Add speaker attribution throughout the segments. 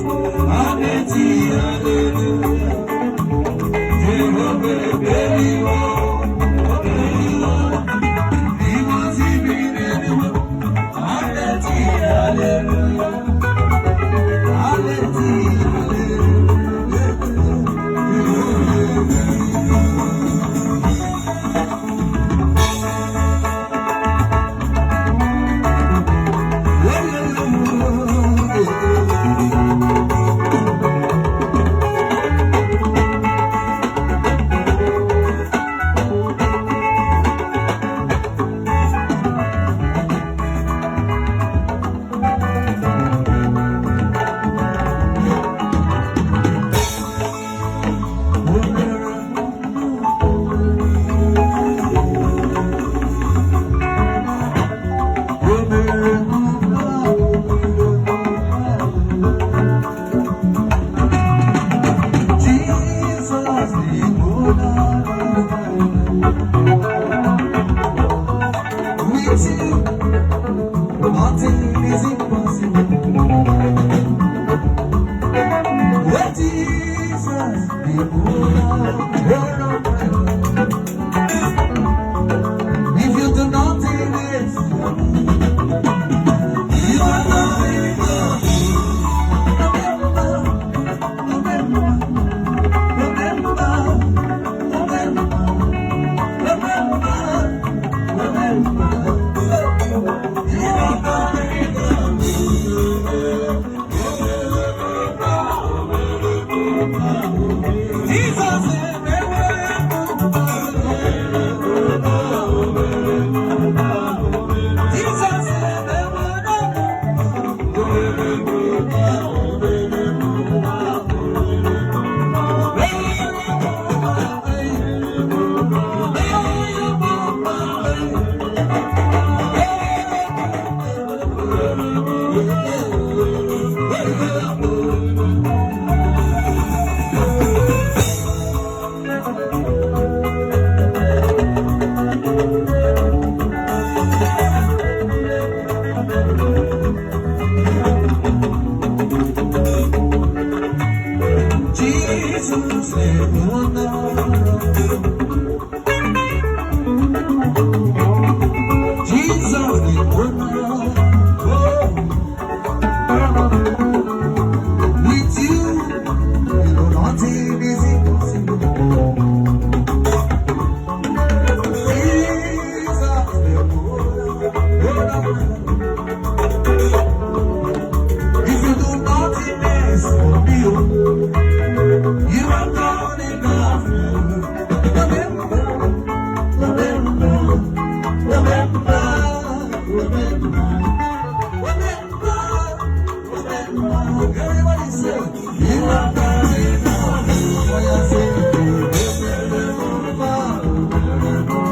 Speaker 1: A na-eti haleluya. Jehova emeriwo, o meriwo. Ịgọzi bi n'eluigwe, a na-eti haleluya. A na-eti haleluya. Jehova emeriwo. Jesus, with you, nothing is impossible. With Jesus, the owner of my life. If you do nothing else, you are going Remember, remember, remember, remember, remember, remember. You are going Jesus, remember, Jesus, remember. Jesus, Jesus, the owner. With you, you know nothing is impossible. Jesus, the owner. If you do nothing else for me, oh, you have done enough. Remember, remember, remember, remember, remember, remember. Everybody say, you have done enough. Oh, yeah, say, remember, remember.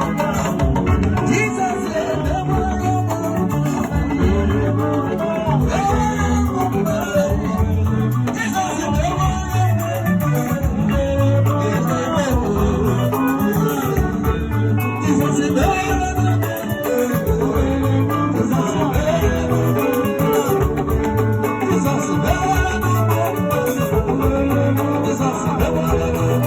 Speaker 1: Jesus said, remember, remember, remember. Jesus said, remember, remember. Jesus said, remember, Jesus said, remember, Jesus said, remember, Jesus said, remember.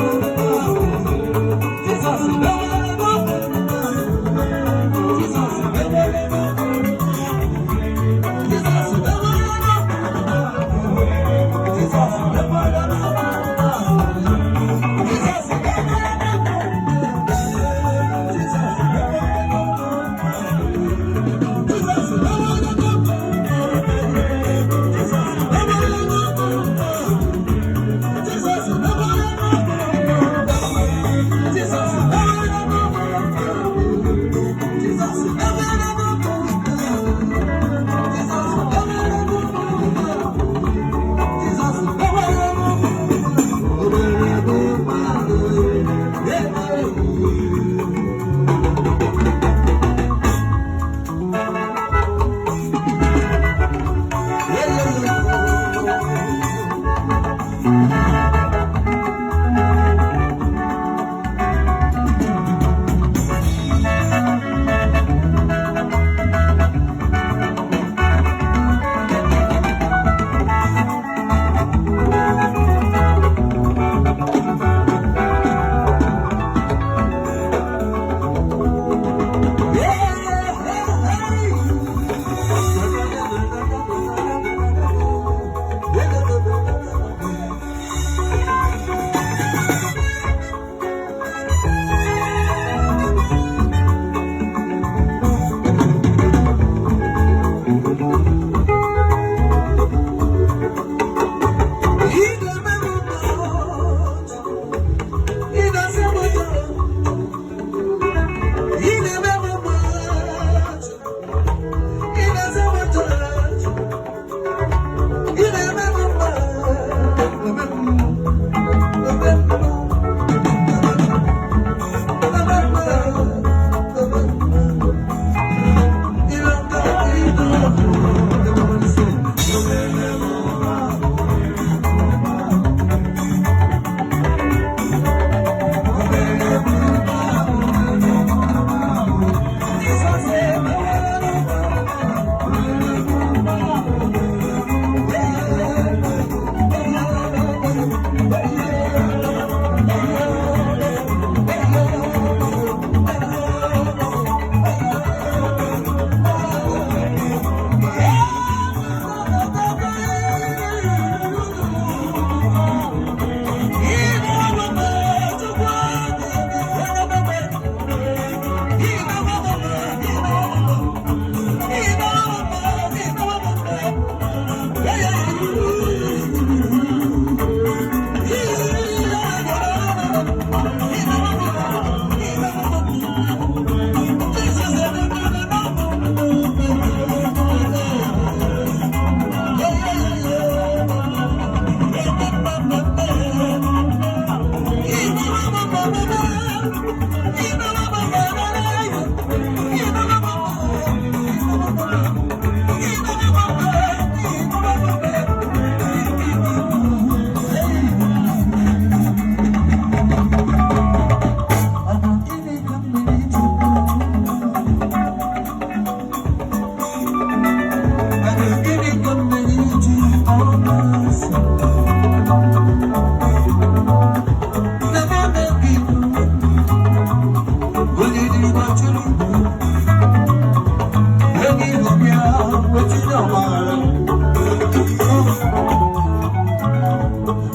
Speaker 1: Wetinye ọgbaghara.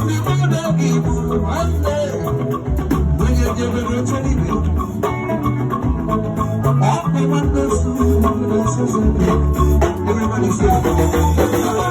Speaker 1: Ndị mmadụ gị gburu nwanne, onye jebere oche n'ime. Ọkpụ nwanne su, nwanne su, everybody say.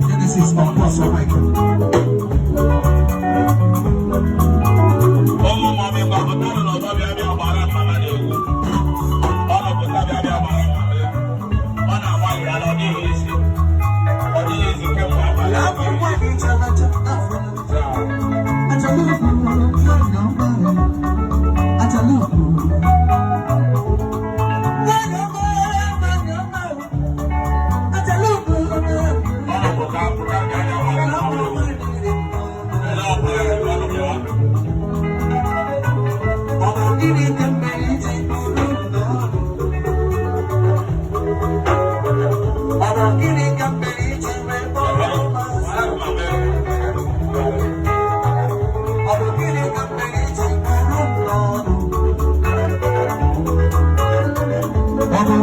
Speaker 1: Genesis of Pastor Michael.
Speaker 2: Ụmụ mami gbapụtanụ n'ọzọ bịa bịa gbara mama n'egwu. Ọ nọpụta bịa bịa gbara mama egwu. Ọ na-agbalị ya na ọ dịghị isi. Ọ dịghị isi kemgbe abalị
Speaker 1: Afọ nwa gị chara acha, afọ achala ukwu, nwanyị ọma, achala ukwu. Nwanyị ọma, nwanyị ọma, achala ukwu.
Speaker 2: Ọ nọpụta pụta bịa bịa gbara mama egwu. Ele ọbụla ya ebe ọ nọ bịawa.
Speaker 1: Ọ bụ gịnị ka m mere iji bụrụ nnọọ?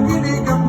Speaker 1: Gịnị ka m